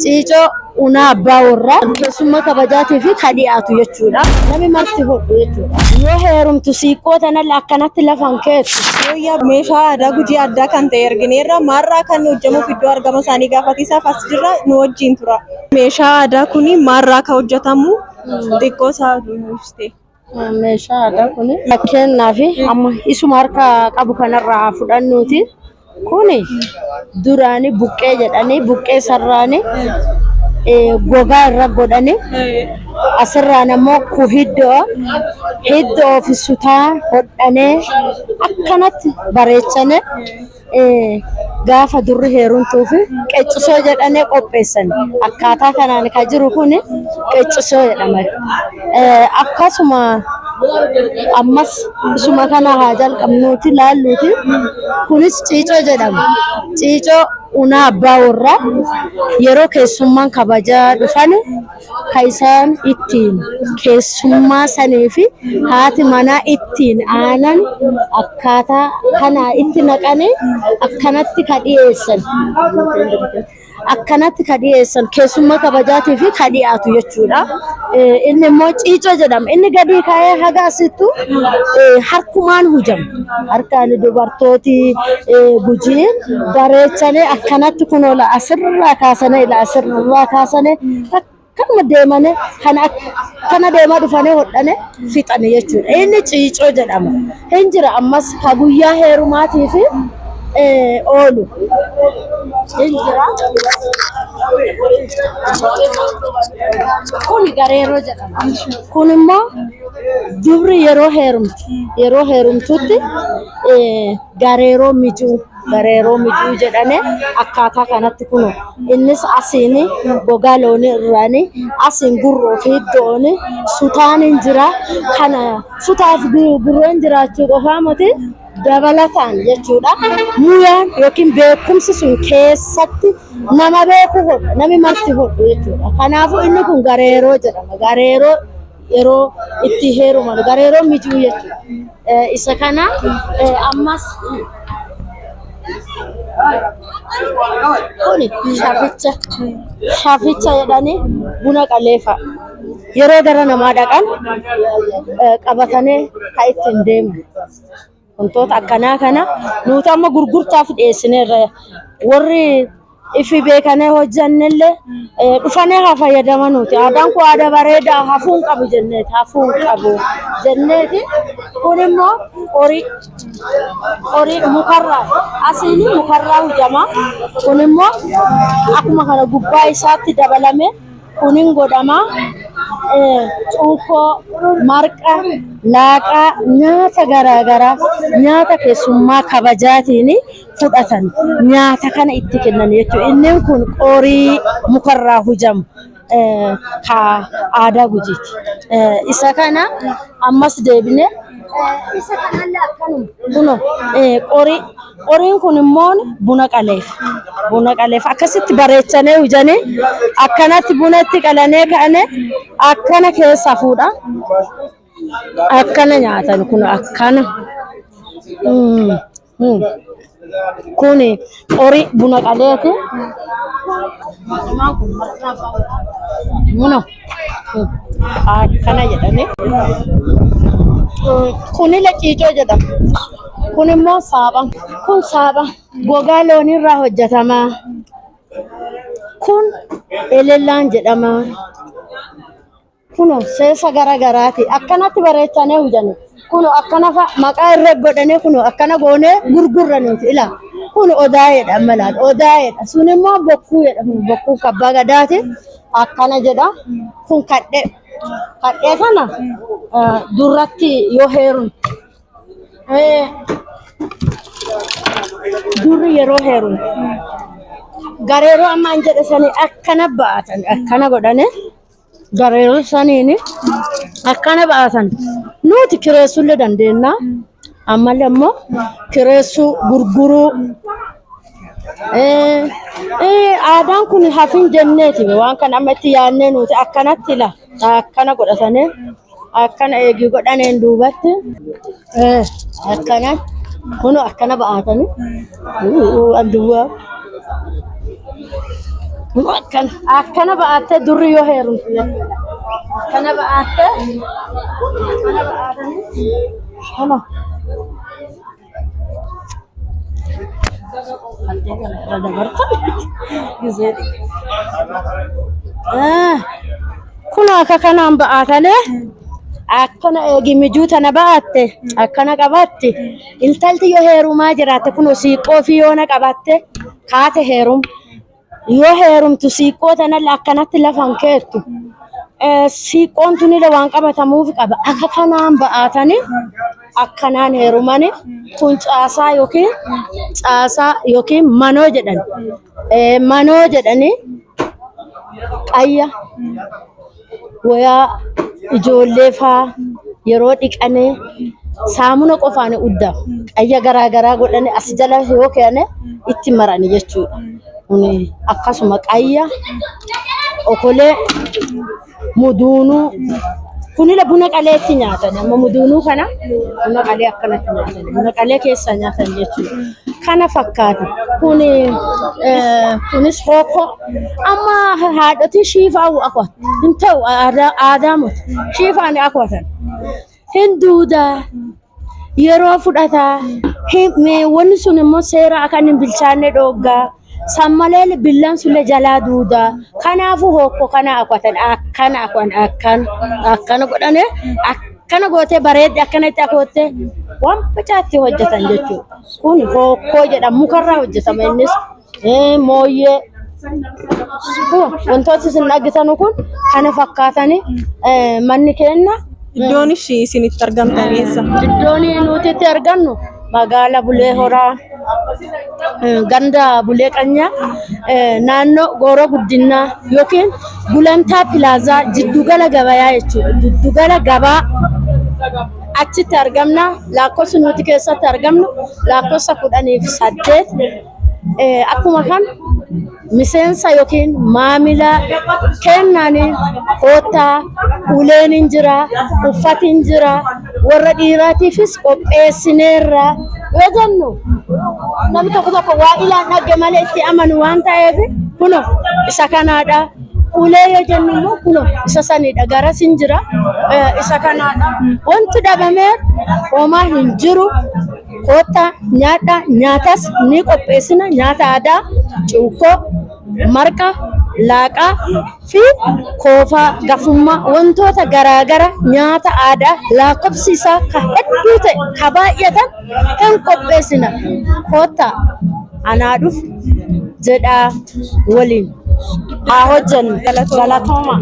Ciicoo unaa abbaa warraa keessummaa kabajaatii fi ka dhiyaatu jechuudha. Namni marti hodhu jechuudha. Yoo heerumtu siiqqoo tanallee akkanatti lafan keettu. Yooyyaa meeshaa aadaa Gujii addaa kan ta'e argineerra. Maarraa kan hojjetamuuf iddoo argama isaanii gaafatiisaaf as jirra nu wajjin tura. Meeshaa aadaa kun maarraa kan hojjetamu xiqqoo isaa ibsite. Meeshaa aadaa kun fakkeenyaaf amma isuma harka qabu kanarraa haa fudhannuuti. Kuni duraanii buqqee jedhanii buqqee sarraanii gogaa irra godhanii asirraan ammoo kuhiddoo hiddoo fi sutaa hodhanee akkanatti bareechanii gaafa durri heerumtuu fi qeccisoo jedhanii qopheessan. Akkaataa kanaan kan jiru kun qeccisoo jedhama. Akkasuma ammas isuma kana haa jalqabnuuti laalluuti. Kunis ciicoo jedhama. Ciicoo unaa abbaa warraa yeroo keessummaan kabajaa dhufan kan isaan ittiin keessummaa sanii fi haati manaa ittiin aanan akkaataa kanaa itti naqanii akkanatti ka dhiyeessan. Akkanatti ka dhiyeessan keessummaa kabajaatii fi ka dhiyaatu jechuudha. Inni immoo ciicoo jedhama. Inni gadi ka'ee haga asittu harkumaan hujama. Harkaan dubartooti Gujii bareechanii akkanatti kunoo asirraa kaasanii asirraa kaasanii akkanuma deemanii kan akkana deemaa dhufanii hodhanii fixanii jechuudha. Inni ciicoo jedhama. Hin jira ammas ka guyyaa heerumaatii fi oolu. Hin jira. Kun gareeroo jedhama. Kun immoo dubri yeroo heerumtu yeroo heerumtutti gareeroo mijuu gareeroo mijuu jedhame akkaataa kanatti kunu innis asiin gogaa loonii irraani asiin gurroo fi iddoon sutaan hin jira kana sutaaf gurroon jiraachuu qofaa miti dabalataan jechuudha. Muyaan yookiin beekumsi sun keessatti nama beeku godha namni marti hodhu jechuudha. Kanaafuu inni kun gareeroo jedhama. Gareeroo yeroo itti heeruman gareeroo mijuu jechuudha. Isa kana ammas kun shaficha shaficha jedhanii buna qaleefa yeroo gara namaa dhaqan qabatanii kan ittiin deeman. Wantoota akkanaa kana nuti amma gurgurtaaf dhiyeessineerra. Warri ifi beekanii hojjannellee dhufanii haa fayyadamanuuti. Aadaan kun aadaa bareedaa hafuu hin qabu jenneeti. Hafuu hin qabu jenneeti. Kun immoo qorii qorii mukarraa asiin mukarraa hojjama. Kun immoo akkuma kana gubbaa isaatti dabalame kunin godhama. Cuukkoo, marqa, laaqaa, nyaata garaagaraa nyaata keessummaa kabajaatiin fudhatan nyaata kana itti kennan jechuudha. Inni kun qorii mukarraa hujamu ka aadaa Gujiiti. Isa kana ammas deebinee isa kanallee akkanuma kunoo qorii qoriin kun immoo buna qaleef buna qaleef akkasitti bareechanii hojanii akkanatti buna itti qalanii ka'anii akkana keessaa fuudha akkana nyaatan kun akkana. Kun qorii buna qaleeti. Buna akkana jedhanii. Kunillee ciicoo jedhama. Kun immoo saapha. Kun saapha gogaa looniirraa hojjetama. Kun elellaan jedhama. Kunoo seesa gara garaati. Akkanatti bareechanii hojjanne. Kunoo akkana fa'a maqaa irra godhanii kunoo akkana goonee gurgurra nuti ilaa. Kun odaa'eedha amma laal odaa'eedha. Sun immoo bokkuu jedha. Kun bokkuu kabbaa gadaati. Akkana jedha. Kun kadhee. Kadhee kana duratti yoo heerumte. Durri yeroo heerumte. Gareeroo ammaan jedhe sanii akkana ba'atan akkana godhanii. Gareeroo saniin akkana ba'atan nuti kireessuullee dandeenya. Ammallee immoo kireessuu gurguruu aadaan kun hafin jenneeti waan kana amma itti yaadnee nuti akkanatti la akkana godhatanii akkana eegii godhaneen duubatti akkana kun akkana ba'atanii anduwwaa. Akkana akkana ba'attee durri yoo heerumtu jechuudha. Akkana ba'attee akkana ba'aatanii kunoo. Faldee kana irra dabartan gisee kun akka kanaan ba'aatanii akkana eegi mijuu tana ba'atte akkana qabaatte intalti yoo heerumaa jiraatte kun siiqqoo fi yoona qabaatte kaate heerum yoo heerumtu siiqqoo tanallee akkanatti lafan keettu siiqqoon tunillee waan qabatamuuf qaba akka kanaan ba'aatanii akkanaan heerumanii kun caasaa yookiin caasaa yookiin manoo jedhan manoo jedhanii qayya wayaa ijoollee faa yeroo dhiqanii saamuna qofaan udda qayya garaa garaa godhanii as jala yoo kaa'ane itti marani jechuudha. Kun akkasuma qayya okolee muduunuu kunila buna qalee itti nyaatan amma muduunuu kana buna qalee akkanatti nyaatan buna qalee keessaa nyaatan jechuudha. Kana fakkaata kun kunis hokkoo amma haadhotii shiifaa akwat hin ta'u aadaa miti shiifaan akwatan hin duudaa yeroo fudhataa wanni sun immoo seera akka inni hin bilchaanne dhooggaa san malee billaan sunillee jalaa duudaa kanaafuu hokkoo kana akwatan akkana akwan akkan akkana godhane akkana gootee bareedde akkanatti akoottee waan bacaatti hojjetan jechuudha. Kun hokkoo jedhama mukarraa hojjetama innis mooyyee kun wantooti isin argitan kun kana fakkaatanii manni keenya. Iddoon ishii isinitti argamtan eessa? Iddoon nuti itti argannu magaala Bulee Horaa, ganda Bulee Qanyaa, naannoo Gooroo Guddinaa yookiin Gulantaa Pilaazaa jiddugala gabayaa jechuudha. Jiddugala gabaa achitti argamna. Lakkoofsi nuti keessatti argamnu lakkoofsa 18. Akkuma kan miseensa yookiin maamila kennanii koottaa uleen hin jira, uffati hin jira, warra dhiiraatiifis qopheessineerra yoo jennu namni tokko tokko waa ilaan dhagge malee itti amanu waan ta'eef kuno isa kanaadha. Ulee yoo jennu immoo kuno isa sanidha garas hin jira isa kanaadha. Wanti dhabamee homaa hin jiru. Koottaa nyaadhaa nyaatas ni qopheessina nyaata aadaa cuukkoo marqa laaqaa fi koofaa gafummaa wantoota garaagara nyaata aadaa lakkoofsi isaa ka hedduu ta'e ka baay'atan hin qopheessina. Koottaa anaa dhufu jedhaa waliin haa hojjennu. Galatooma.